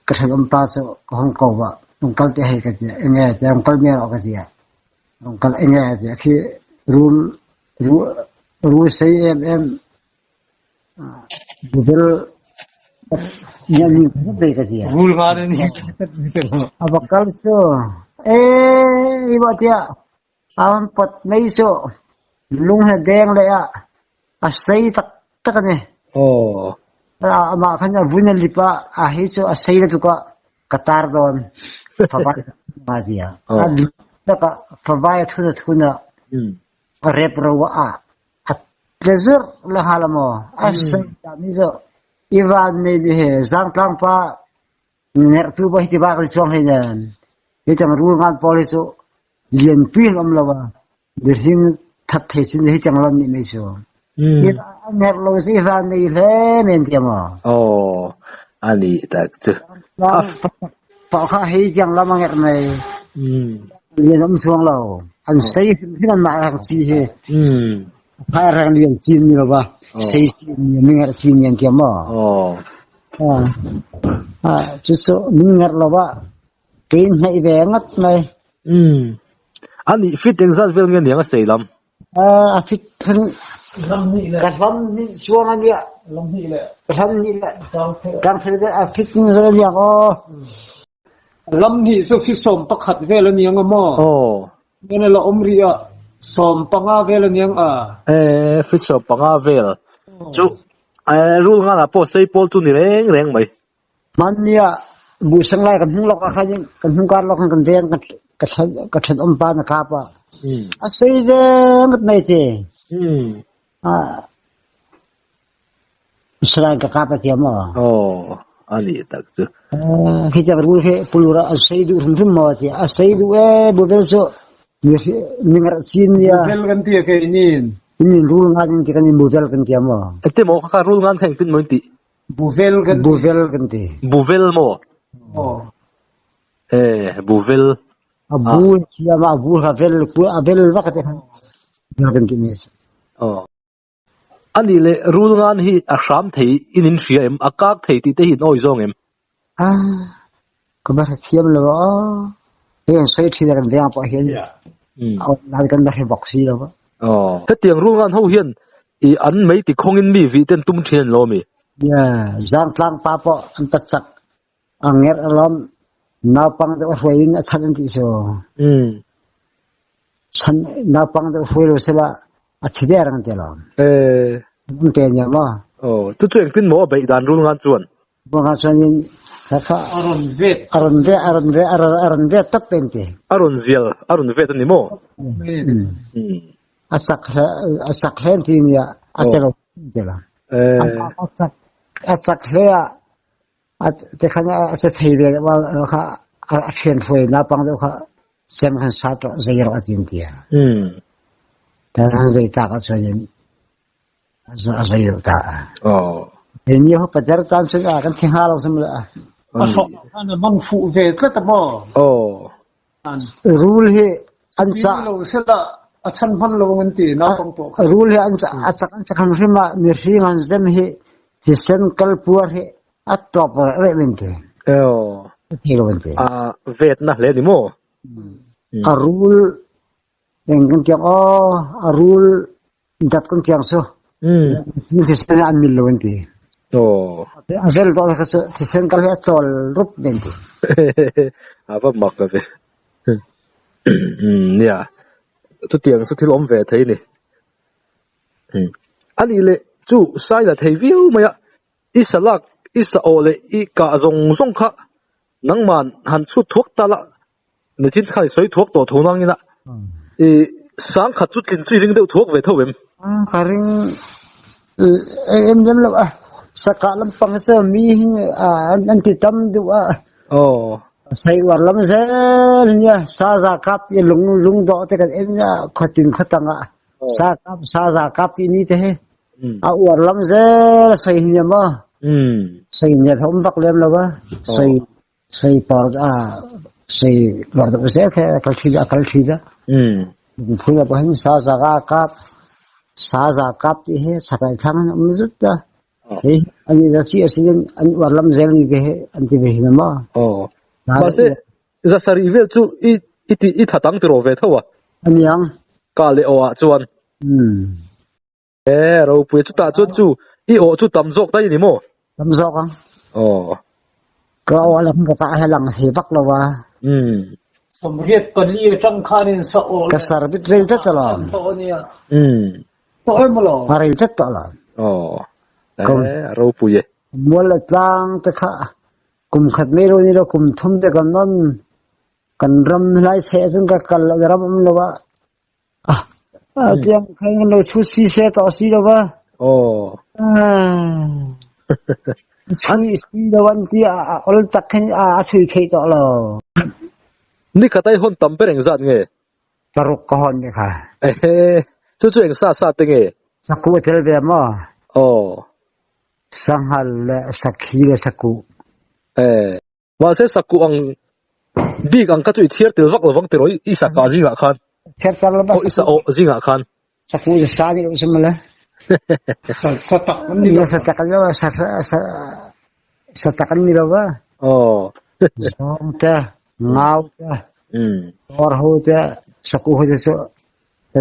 ka ṭhenawm pa cu ka hung ko ah rung kal te hei ka ti enge te rung kal me ka ti rung kal enge ti khi rul rul rul sei em em Rul nga na ni. A va kal cu ee i tiah a van pot mei cu lung he deng le ah a sei taktak a ni. Amah khan a vun a lip ah a hi cu a sei le tuk ah ka tar dawn. Favai ma tiah. A lip tak ah favai a thun a thun ah a rep ro ah A tlezurh le hnga lo maw? A sami cu Ivan nih ni hi Zangtlang pa ngerhtu pa hi ti bak li chuang hlei nen. Hi tang rul ngan pawl hi cu lianpi in um lo a mihring that thei sin hi tang lam nih mei cu. Hi ngerh lo si Ivan nih hle men tiang maw? Oh, ani tak cu. Pa kha hei tiang lam a ngerh mei. Lian um chuang lo. An sei hrimhrim an mah rang ci hi. Phai rang lian cin ni lo ba. Sei cin ni mi ngerh cin nian tiam maw? Ah, cu cu min ngerh lo ba. Kein hnaih ve ngat mai. Ani fit engzat vel nge niang a sei lam? A fit thun ka hlam ni chuang ania. Ka hlam ni le. Kang phel a fit ni aniang aw. Lam hnih cu fi 11 vel a niang a maw? Ngan a la um rih ah 15 vel a niang a. Eh, fi 15 vel. Cu eh rul ngan ah pawh sei pawl cu ni reng reng mai. Hman ni ah bu sang lai kan hung lok ah khan kan hung kar lok kan veng ka ka then om pa na kap ah. A sei ve ngat mai te. Ah Israel ka kap a tia maw? Aw, ani tak chu. Khi chang rul khi pulura a sei duh hrimhrim maw tia. A sei duh e bu vel cu. Mi ngar chin nia. Buvel kan ti a kei nin. In rul ngan in ti kan in buvel kan ti maw? Ente maw kha rul ngan kha engtin maw in ti? Buvel kan ti. Buvel kan ti. Buvel maw? Aw. Eh, buvel. A bu thiam a bu kha vel a vel vak te khan kan ti ni. Aw. Ani le rul ngan hi a hram thei in in hria em? A kak thei tih te hi in awi zawng em? Ah, ka ba thiam lo a. Hei an soi thin kan veng pawh hian. Lai kan ba hre bawk si lo. Aw. Hetiang rul ngan ho hian i an mei ti khawng in mi vih ten tum thin an lo mi? Yeah, zangtlang pa pawh an pachak a ngerh alawm naupang deuh a hruai in a chan an ti cu. Chan naupang deuh hruai lo sela a thi der ang ti lawm. Eh. Um te nia maw? Oh, chu chu engtin maw a beih dan rul ngan chuan? Rul ngan chuan in kha a rawn vet a rawn vet a rawn vet a rawn vet tak pen ti. A rawn zial a rawn vet ani maw? A sak a sak hlen ti nia a selo ti la. Eh. A sak a sak hle a Te khan a se thei ve kha a ṭhian hruai naupang deuh kha cem khan sat rawh zei rawh a ti an ti a. Te khan zei tak ah cun in a zei deuh ta. Hei ni ho pater tan cun a kan thi hnga lo sam le. A thawk khan a mang fuh ve tlat a maw? Rul hi an ca lo sela a chan hman lo an ti naupang pawh kha. Rul hi an ca a cak an cak hrim ah mihring an zem hi thisen kal puar hi a tawp reh min ti. Thei lo an ti. A vet na hle ni maw? A rul eng kan tiang aw a rul dat kan tiang su. Thisen an mil lo an ti. A zel to kha chu thisen kal hi a chawl rup men ti. A va mak ve. Nia. Chutiang chu thil awm ve thei ni. Ani le chu sai la thei viau mai a. I sa lak, i sa awh leh i kah zawng zawng kha nangman han chhut thuak ta la, nichin khan i sawi thuak tawh tho nangin a, i sang khat chu tlin chu i ring deuh thuak ve tho em? Ka ring em lem lo a, sa kah lampang hi chu mi hi an ti tam duh a, sai uar lam zel nia, sa za kap ti lung lung dawh te kan en a, khuatin khuatang ah sa kap sa za kap ti mi te hi A uar lam zel a soi hi nia maw? Soi nel hom vak lem lo va. Soi soi por a soi war deuh zel khe a kal thi a kal thi da. Phun a hin sa za ga kap sa za kap ti he sakai thang an um zut da. Hei ani da chi asin an uar lam zel ni ke an ti ve hi na maw? Oh. Ma se za sari vel chu i i ti i thatang ti ro ve tho a. Aniang. Ka le o ah chuan. E ropui chutah chuan chu i awh chu tam zawk daih a ni maw? Tam zawk ang. Aw. Ka awh lam ka kah he lang thei vak lo a. Umm. 84 atang khanin sa awh Ka sar bit rei tlat alawm. tawh a nia. Umm. Tawh em alawm. A rei tlat tawh alawm. Aw. E ropui e. Mual le tlang te kha kum khat mai lo ni lo kum thum te kan nawn kan ram lai cheh cun ka kal lo ram um lo ah Tiang khan lo chu si se to si lo va. Oh. Chui si lo an ti a ol tak khan a chui thei to lo. Ni khatai hon tam ber eng zat nge? Paruk ka hon ni kha. Ehe. Chu chu eng sa sa te nge? Saku tel ve mo. Oh. Sanghal le sakhi le saku. Eh. Mahse sakuh ang bik ang kha chu i thiar tel vak lovang tiraw i sakah zingah khan. Thiar tel lo Aw i sa awh zingah khan. Sakuh chu sa ni lo chu mawle. Sa sa tak an ni lo. Sa tak an ni lo sa sa sa tak an ni lo va. Aw. Zawng te, ngau te, tor ho te, sakuh ho te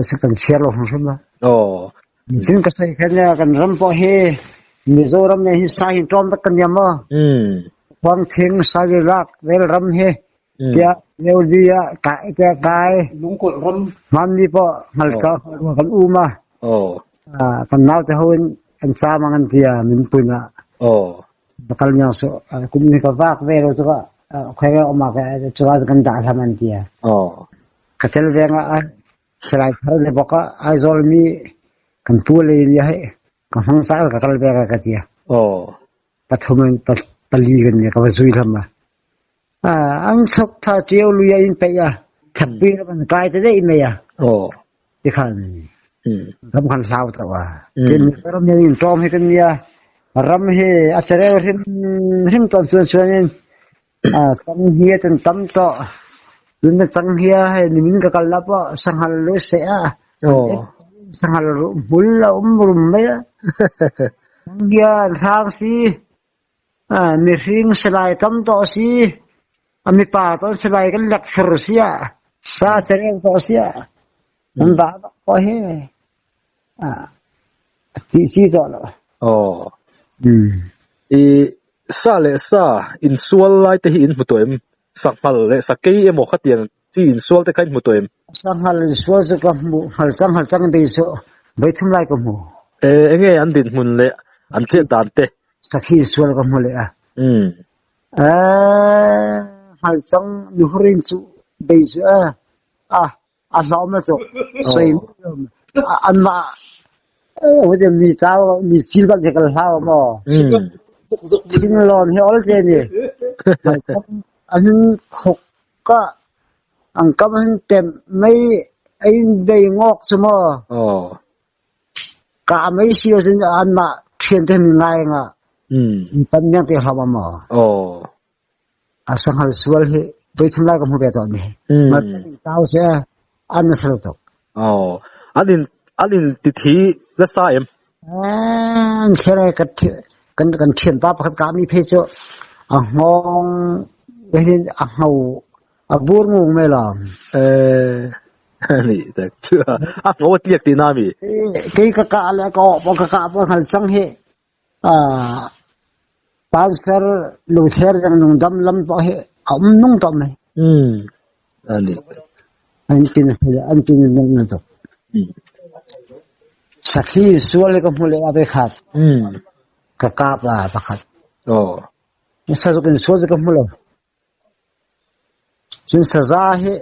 chu kan chhiar lo hrim hrim a. Aw. Cun ka sawi khan kan ram pawh hi Mizoram ne hi sa hin tlawm vek kan niam maw? Khuang thing Sailak vel ram hi tiah Neuli ah kai tiah kai Lungkulh ram hmanni pawh hngal kan um a. Kan naute ho in an caam ang an ti a min pun ah. Kal miang su kum ni ka vak ve lo cu khoi um ah cu kan dah hlam an ti a. Ka tel veng ah Salai thar le bawk ah Aizawl mi kan pu le in hei ka hmang sa ka kal ve ka ti. Oh. Pathum in pali kan ni ka va zui hlam a. An sok tha ṭio lui in peih a. Thakpi ram an kai te dei mai a. Oh. Ti khan ram khan hlau to a. Tin ram hian in tlawm hi kan nia. Ram hi a chereu hrim hrim ton chuan chuan in chang hia ten tam to. Tun na chang hia hei nimin ka kal na pawh sanghal lu se a. Oh. Sanghal hmul a um rum mai a. Chang hia an hrang si. Mihring silai tam tawh si, a mipa tawn silai kan lek fur si ah, sa cereu tawh si ah, an va bak ko hi. Ti si tawh lo. Oh. I sa le sa in sual lai te hi in hmu tawh em? Sanghal leh sakei emaw khatiang chi in sual te kha in hmu tawh em? Sanghal in sual chu ka hmu, ngal chang ngal chang bei chu voi thum lai ka hmu. E, enge an dinhmun leh an chet dan te? Sakhi sual ka hmu leh a. E, ngal chang nuhurin chu bei chu e, a, a hlawm na tuk. Soi an mah mi tau mi sil bak te kal hlau maw. Thing lawn hi ol te ni. An khuk ka an kam hin tem mei ein bei ngok chu maw. Ka mei si lo sin an mah thian te mi ngai nga. Pan miang te hlau maw. A sanghal sual hi voi thum lai ka hmu ve tawh ni. Ma tau se an na sal tuk. Oh, an in an in ti thi la sa em? An khere ka kan kan thian pa pakhat ka mi phe chu a ngong hin a ngau a bur ngung me lam. Eh, ni tak chu a ngau tliak ti na mi. Kei ka ka le ka op ka ka pa ngal chang hi Panser lungther dang nungdam lam pawh hi a um nung tawh mai. Ani. An tin an tin nung na tuk. Sakhi sual ka hmu le a ve khat. Ka kap a pakhat. Oh. Sazuk in sual ka hmu lo. Cun saza hi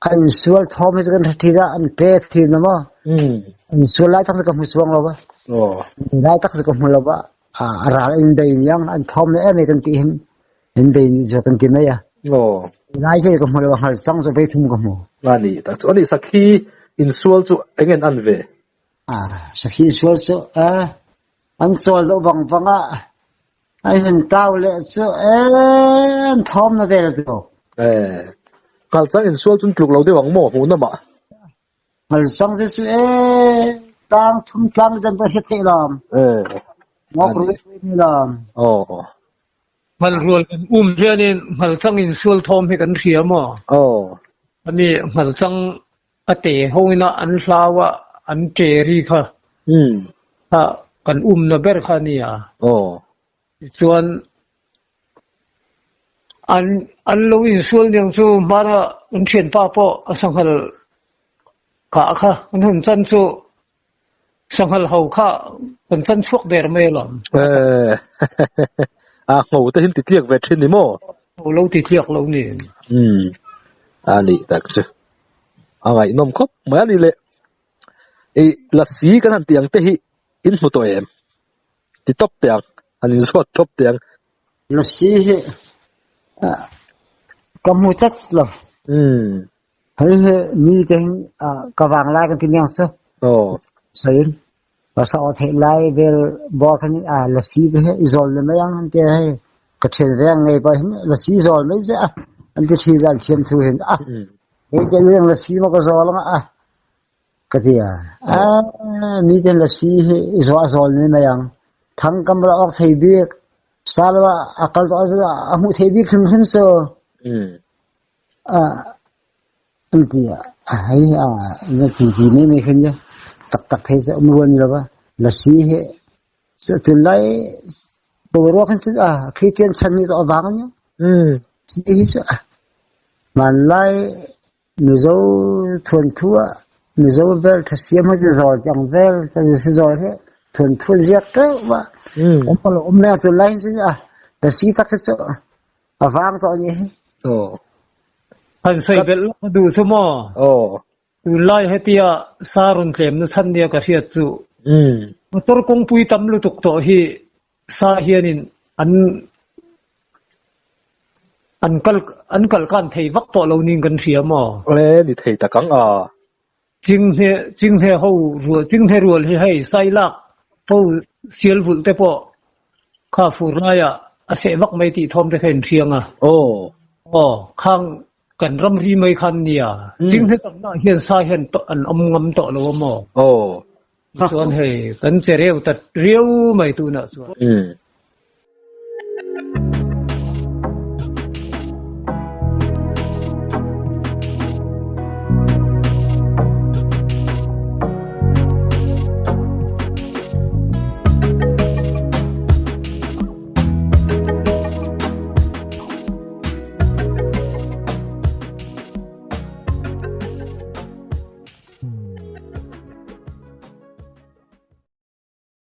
An sual thawm hi cu kan hre dah an ṭe thin na maw? An sual lai tak cu ka hmu chuang lo ba. Lai tak cu ka hmu lo ba. A ral in bei niang an thawm le em kan ti hin in bei ni cu kan ti mai a. Lai cu ka hmu lo hngal cang cu bei thum ka hmu. Ani tak cu ani sakhi in sual cu engen an ve. Sakhi sual cu an cawl do bang bang ah Ai hin tau le cu en thawm na vel tuk. Eh, ngalcang in sual cun tluk lo deuh ang maw hmuh na mah? Ngalcang cu cu eh tlang thum tlang dan pa hit thei lam. Eh. Ngok rui ni lam. Oh. Ngal rual kan um hian in ngalcang in sual thawm hi kan hria maw? Oh. Ani ngalcang a te ho ina an hlau a an ṭe ri kha kha kan umna ber kha a ni a. Tichuan an an lo insual niang chu hmana an ṭhianpa pawh a sanghal kah kha an hun chan chu sanghal ho kha kan chan chhuak der mai alawm. A ngho te hin ti tliak ve ṭhin ni maw? Ngho lo ti tliak lo ni. A nih tak chu. A ngaihnawm khawp mai a ni le. I lasi kan han tih ang te hi in hmu tawh em? Ti tawp teh ang, han inzawt tawp teh ang. Lasi hi ka hmu tlat lo. Hei hi mi te hin ka vang lai kan ti miang su. Sain sa aw theih lai vel bor khan lasi te hi i zawl le mai ang an ti hei ka ṭhian veng ngei pa hin lasi zawl mai ze a an ti ṭhi zan thiam thu hin a hei te leng lasi ma ka zawl anga a ka ti a a mi te lasi hi i zaw a zawl ni mai ang thang kam ra ok thei bik salwa a kal to a hmu thei bik hrim hrim so An ti a hei a na ti ti mai mai khin tak tak phei cu um ruan lo va lasi hi tunlai boruak hin cun a Christian chan ni a vang an si hi cu hmanlai Mizo thuanthu ah Mizo vel thasiam hi zawl tiang vel si zawl hi thuanthu ziak teuh va um lo um le tunlai hin cun a lasi tak hi cu A vang tawh ni hi. Aw. Han soi belh lawk ka duh cu maw? Aw. Tunlai hetia sa rawn tlem na chan nia ka hriat chu. Motor kawngpui tam lutuk tawh hi sa hianin an An kal an kal kan thei vak tawh lo niin kan hria maw? Awle ni thei tak ang a. Chinghne chinghne ho rual chinghne rual hi hei sailak ho sial vulh te pawh kha fur laiah a seh vak mai tih thawm te kha in hriang a. Aw. Aw khang kan ram ri mai khan nia. Chinghne tamna hian sai hian an awm ngam tawh lo a maw? Aw. Chuan hei kan che reu ta riau mai tunah chuan. Umm.